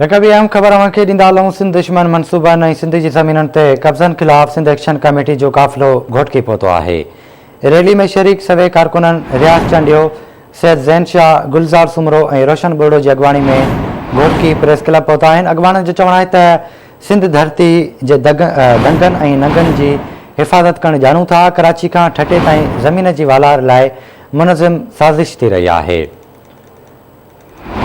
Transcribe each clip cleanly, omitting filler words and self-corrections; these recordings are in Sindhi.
هڪ ٻي اهم خبر اوهان کي ڏيندا هلون سنڌ دشمن منصوبن ۽ سنڌ جي زمينن تي قبضن خلاف سنڌ ايڪشن ڪميٽي جو قافلو گهوٽڪي پهتو آهي ريلي ۾ شريڪ سوين ڪارڪنن رياض چانڊيو، سيد زين شاهه، گلزار سومرو ۽ روشن ٻرڙو جي اڳواڻي ۾ گهوٽڪي پريس ڪلب پهتا آهن اڳواڻن جو چوڻ آهي ته سنڌ ڌرتي جي دنگن ۽ ننگن جي حفاظت ڪرڻ ڄاڻون ٿا ڪراچي کان ٺٽي تائين زمين جي والار لاء منظم سازش ٿي رهي آهي.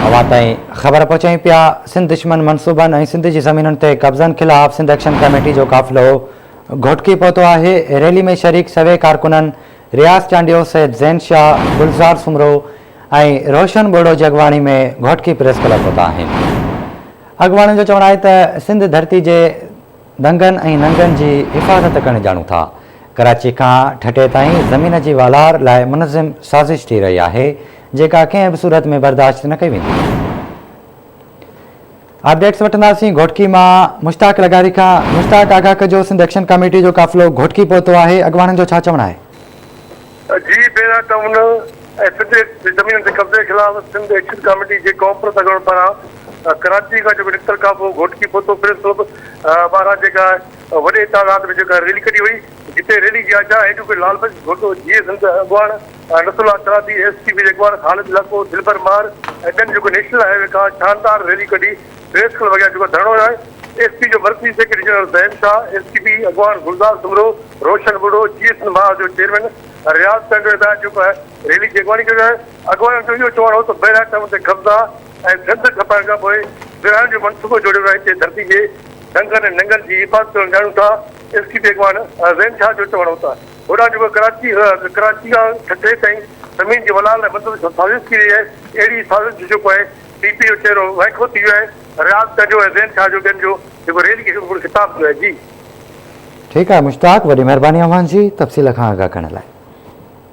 اوهان تائين خبر پهچايون پيا سنڌ دشمن منصوبن ۽ سنڌ جي زمينن تي قبضن خلاف سنڌ ايڪشن ڪميٽي جو قافلو گهوٽڪي پهتو آهي ريلي ۾ شريڪ سوين ڪارڪنن رياض چانڊيو، سيد زين شاهه، گلزار سومرو ۽ روشن ٻرڙو جي اڳواڻي ۾ گهوٽڪي پريس ڪلب پهتا آهن. اڳواڻن جو چوڻ آهي ته سنڌ ڌرتي جي دنگن ۽ ننگن جي حفاظت ڪرڻ ڄاڻون ٿا. ڪراچي کان ٺٽي تائين زمين جي والار لاء منظم سازش ٿي رهي آهي، جيڪا ڪنهن به صورت ۾ برداشت نه ڪئي ويندي. اپڊيٽس وٺنداسين گهوٽڪي مان مشتاق لغاري کان. مشتاق آگاهه ڪجو سنڌ ايڪشن ڪميٽي جو قافلو گهوٽڪي پهتو آهي، اڳواڻن جو ڇا چوڻ آهي؟ جي بيرا ٽائون ۽ سنڌ جي زمينن تي قبضي خلاف سنڌ ايڪشن ڪاميٽي جي قومپرست اڳواڻن پاران ڪراچي کان جيڪو نڪتل قافلو گهوٽڪي پهتو پريس ڪلب ٻاهران جيڪا وڏي تعداد ۾ جيڪا ريلي ڪڍي وئي جتي ريلي جي آجيان ايڊووڪيٽ لال بخش گهوٽو جيئي سنڌ اڳواڻ Nasrullah Kharati S T P جي اڳواڻ خالد لاکو دلبر ماهر ۽ ٻين جيڪو نيشنل هاء وي کان شاندار ريلي ڪڍي پريس ڪلب اڳيان جيڪو ڌرڻو هنيو ايس پي جو مرڪزي secretary general Zain Shah, S T P اڳواڻ گلزار سومرو، روشن ٻرڙو، جي ايس مهاز جو چيئرمين رياض چانڊيو هدايت جيڪو آهي ريلي جي اڳواڻي ڪئي آهي. اڳواڻن جو اهو چوڻ هو ته بحريا ٽائون تي قبضا ۽ سنڌ کپائڻ کان پوء ورهائڻ جو منصوبو جوڙيو ويو آهي هتي ڌرتي جي دنگن ۽ ننگن جي حفاظت ڪرڻ ڄاڻون ٿا. ايس ٽي پي اڳواڻ زين شاهه جو چوڻ هو ته هوڏانهن جيڪو ڪراچي ڪراچي کان ٺٽي تائين زمين جي ولال لاء منظم سازش ٿي رهي آهي اهڙي سازش جو جيڪو آهي پي پي جو چهرو وائکو ٿي ويو آهي. رياض چانڊيو ۽ زين شاهه جو ٻين جو جيڪو ريلي کي خطاب ڪيو آهي جي. ٺيڪ آهي مشتاق وڏي مهرباني اوهان جي تفصيل کان آگاهه ڪرڻ لاء.